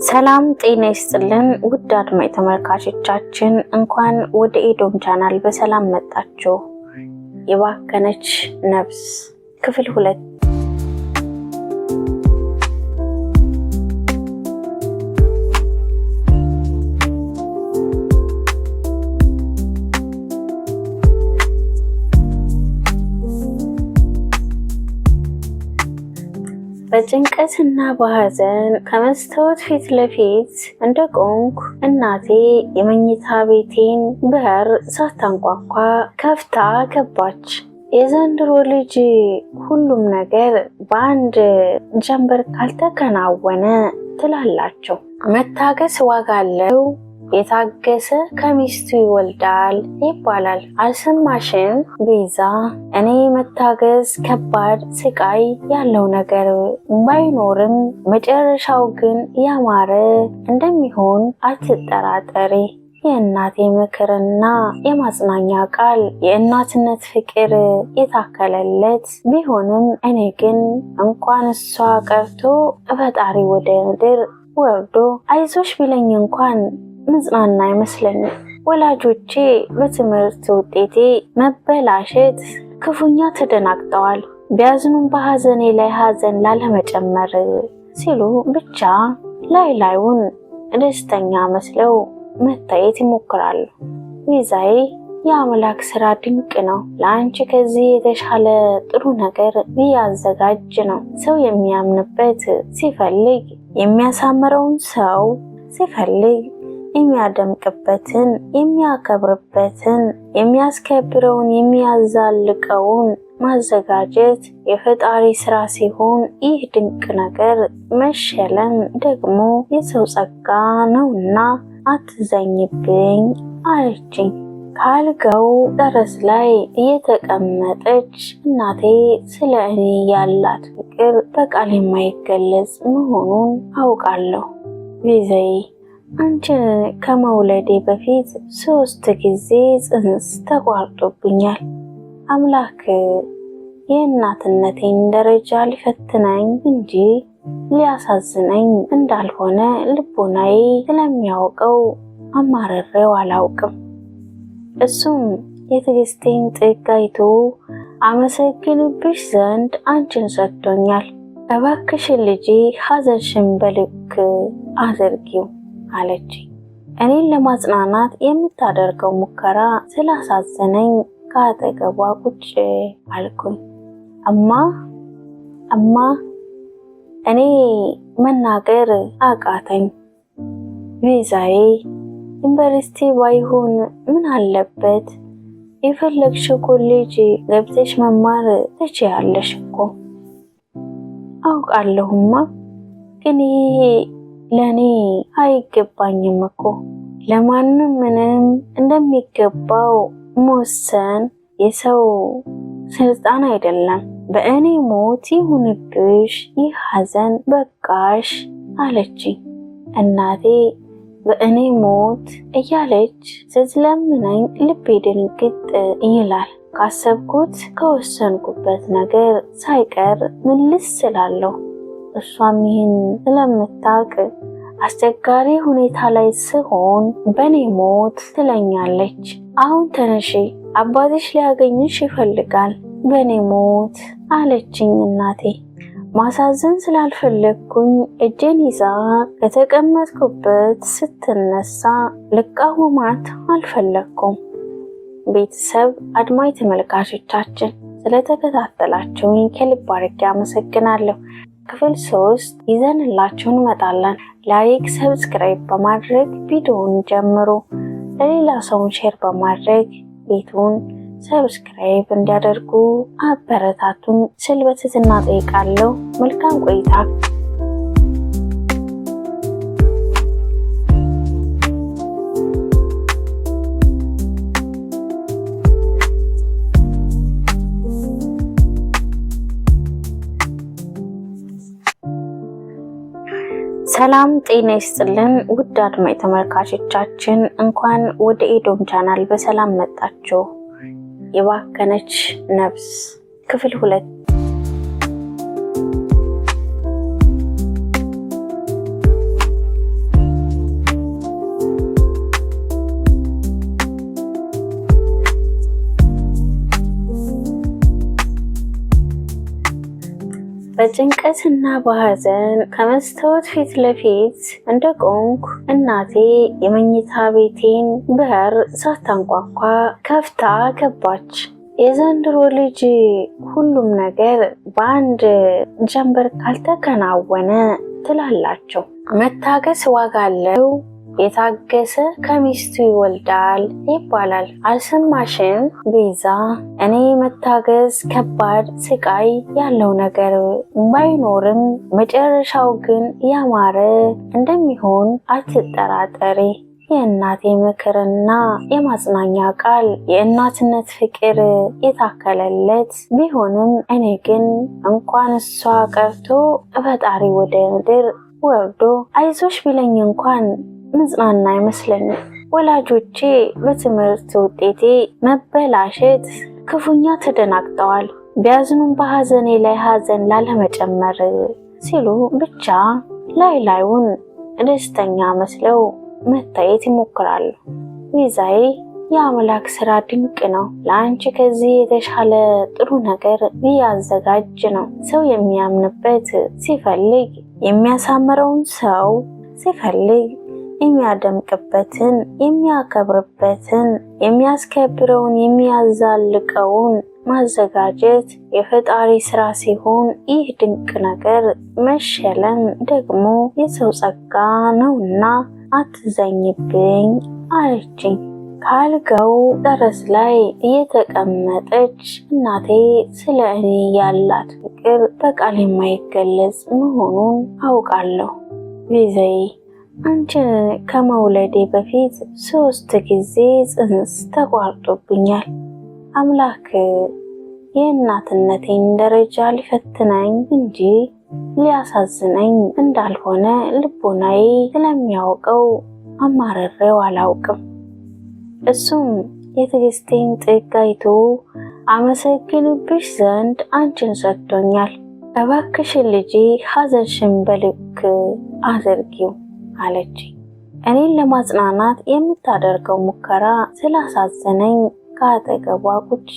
ሰላም ጤና ይስጥልን ውድ አድማጭ ተመልካቾቻችን፣ እንኳን ወደ ኤዶም ቻናል በሰላም መጣችሁ። የባከነች ነፍስ ክፍል 2። በጭንቀትና በሐዘን ከመስታወት ፊት ለፊት እንደቆምኩ እናቴ የመኝታ ቤቴን በር ሳታንኳኳ ከፍታ ገባች። የዘንድሮ ልጅ ሁሉም ነገር በአንድ ጀንበር ካልተከናወነ ትላላቸው። መታገስ ዋጋ አለው። የታገሰ ከሚስቱ ይወልዳል ይባላል። አልሰማሽም ቤዛ? እኔ መታገስ ከባድ ስቃይ ያለው ነገር ባይኖርም መጨረሻው ግን ያማረ እንደሚሆን አትጠራጠሪ። የእናቴ ምክርና የማጽናኛ ቃል የእናትነት ፍቅር የታከለለት ቢሆንም እኔ ግን እንኳን እሷ ቀርቶ ፈጣሪ ወደ ምድር ወርዶ አይዞሽ ቢለኝ እንኳን ምጽናና አይመስለኝም። ወላጆቼ በትምህርት ውጤቴ መበላሸት ክፉኛ ተደናግጠዋል። ቢያዝኑም በሐዘኔ ላይ ሐዘን ላለመጨመር ሲሉ ብቻ ላይ ላዩን ደስተኛ መስለው መታየት ይሞክራሉ። ቤዛዬ፣ የአምላክ ስራ ድንቅ ነው። ለአንቺ ከዚህ የተሻለ ጥሩ ነገር ሊያዘጋጅ ነው። ሰው የሚያምንበት ሲፈልግ የሚያሳምረውን፣ ሰው ሲፈልግ የሚያደምቅበትን፣ የሚያከብርበትን፣ የሚያስከብረውን፣ የሚያዛልቀውን ማዘጋጀት የፈጣሪ ስራ ሲሆን ይህ ድንቅ ነገር መሸለም ደግሞ የሰው ጸጋ ነውና አትዘኝብኝ አለችኝ። ካልጋው ጠረዝ ላይ እየተቀመጠች እናቴ ስለ እኔ ያላት ፍቅር በቃል የማይገለጽ መሆኑን አውቃለሁ። ቤዛዬ፣ አንቺን ከመውለዴ በፊት 3 ጊዜ ጽንስ ተቋርጦብኛል። አምላክ የእናትነቴን ደረጃ ሊፈትነኝ እንጂ ሊያሳዝነኝ እንዳልሆነ ልቦናዬ ስለሚያውቀው አማርሬው አላውቅም። እሱም የትዕግስቴን ጥግ አይቶ አመሰግንብሽ ዘንድ አንቺን ሰጥቶኛል። እባክሽን ልጄ ሐዘንሽን በልክ አድርጊው አለች። እኔን ለማጽናናት የምታደርገው ሙከራ ስላሳዘነኝ ከአጠገቧ ቁጭ አልኩኝ። እማ እማ፣ እኔ መናገር አቃተኝ። ቤዛዬ፣ ዩኒቨርሲቲ ባይሆን ምን አለበት? የፈለግሽው ኮሌጅ ገብተሽ መማር ትችያለሽ እኮ። አውቃለሁማ፣ ግን ይሄ ለኔ አይገባኝም እኮ። ለማንም ምንም እንደሚገባው መወሰን የሰው ስልጣን አይደለም። በእኔ ሞት ይሁንብሽ ይህ ሐዘን በቃሽ አለችኝ። እናቴ በእኔ ሞት እያለች ስትለምነኝ ልቤ ድንግጥ ይላል። ካሰብኩት ከወሰንኩበት ነገር ሳይቀር ምልስ እላለሁ። እሷም ይህን ስለምታውቅ አስቸጋሪ ሁኔታ ላይ ስሆን በእኔ ሞት ትለኛለች። አሁን ተነሺ፣ አባትሽ ሊያገኝሽ ይፈልጋል። በእኔ ሞት አለችኝ እናቴ። ማሳዘን ስላልፈለግኩኝ እጄን ይዛ ከተቀመጥኩበት ስትነሳ ልቃወማት አልፈለግኩም። ቤተሰብ አድማጭ ተመልካቾቻችን ስለተከታተላችሁኝ ከልብ አድርጌ አመሰግናለሁ። ክፍል 3 ይዘንላችሁ እንመጣለን። like፣ subscribe በማድረግ ቪዲዮውን ጀምሩ። ለሌላ ሰውን share በማድረግ ቤቱን subscribe እንዲያደርጉ አበረታቱን ስል በትህትና እጠይቃለሁ። መልካም ቆይታ። ሰላም ጤና ይስጥልን ውድ አድማጭ ተመልካቾቻችን፣ እንኳን ወደ ኤዶም ቻናል በሰላም መጣችሁ። የባከነች ነፍስ ክፍል 2። በጭንቀትና በሐዘን ከመስታወት ፊት ለፊት እንደቆምኩ እናቴ የመኝታ ቤቴን በር ሳታንኳኳ ከፍታ ገባች። የዘንድሮ ልጅ ሁሉም ነገር በአንድ ጀንበር ካልተከናወነ ትላላቸው። መታገስ ዋጋ አለው። የታገሰ ከሚስቱ ይወልዳል ይባላል። አልሰማሽም ቤዛ? እኔ መታገስ ከባድ ስቃይ ያለው ነገር ባይኖርም መጨረሻው ግን ያማረ እንደሚሆን አትጠራጠሪ። የእናቴ ምክርና የማጽናኛ ቃል የእናትነት ፍቅር የታከለለት ቢሆንም እኔ ግን እንኳን እሷ ቀርቶ ፈጣሪ ወደ ምድር ወርዶ አይዞሽ ቢለኝ እንኳን ምጽናና አይመስለኝም። ወላጆቼ በትምህርት ውጤቴ መበላሸት ክፉኛ ተደናግጠዋል። ቢያዝኑም በሐዘኔ ላይ ሐዘን ላለመጨመር ሲሉ ብቻ ላይ ላዩን ደስተኛ መስለው መታየት ይሞክራሉ። ቤዛዬ፣ የአምላክ ስራ ድንቅ ነው። ለአንቺ ከዚህ የተሻለ ጥሩ ነገር ሊያዘጋጅ ነው። ሰው የሚያምንበት ሲፈልግ የሚያሳምረውን ሰው ሲፈልግ የሚያደምቅበትን፣ የሚያከብርበትን፣ የሚያስከብረውን፣ የሚያዛልቀውን ማዘጋጀት የፈጣሪ ስራ ሲሆን ይህ ድንቅ ነገር መሸለም ደግሞ የሰው ጸጋ ነውና አትዘኝብኝ አለችኝ። ከአልጋው ጠረዝ ላይ እየተቀመጠች እናቴ ስለ እኔ ያላት ፍቅር በቃል የማይገለጽ መሆኑን አውቃለሁ። ቤዛዬ፣ አንቺን ከመውለዴ በፊት 3 ጊዜ ጽንስ ተቋርጦብኛል። አምላክ የእናትነቴን ደረጃ ሊፈትነኝ እንጂ ሊያሳዝነኝ እንዳልሆነ ልቦናዬ ስለሚያውቀው አማርሬው አላውቅም። እሱም የትዕግስቴን ጥግ አይቶ አመሰግንብሽ ዘንድ አንቺን ሰጥቶኛል። እባክሽን ልጄ ሐዘንሽን በልክ አድርጊው አለች። እኔን ለማጽናናት የምታደርገው ሙከራ ስላሳዘነኝ ከአጠገቧ ቁጭ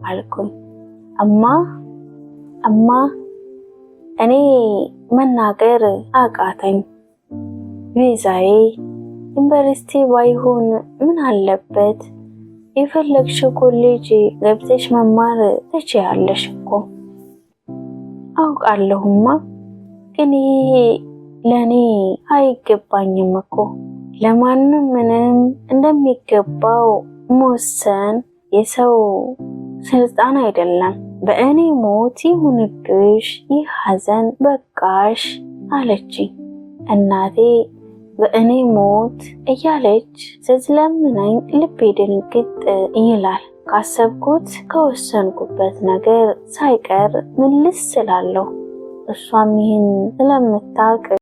አልኩኝ። እማ እማ፣ እኔ መናገር አቃተኝ። ቤዛዬ፣ ዩኒቨርሲቲ ባይሆን ምን አለበት? የፈለግሽው ኮሌጅ ገብተሽ መማር ትችያለሽ እኮ። አውቃለሁማ፣ ግን ይሄ ለኔ አይገባኝም እኮ። ለማንም ምንም እንደሚገባው መወሰን የሰው ስልጣን አይደለም። በእኔ ሞት ይሁንብሽ ይህ ሐዘን በቃሽ አለችኝ። እናቴ በእኔ ሞት እያለች ስትለምነኝ ልቤ ድንግጥ ይላል። ካሰብኩት ከወሰንኩበት ነገር ሳይቀር ምልስ እላለሁ። እሷም ይህን ስለምታውቅ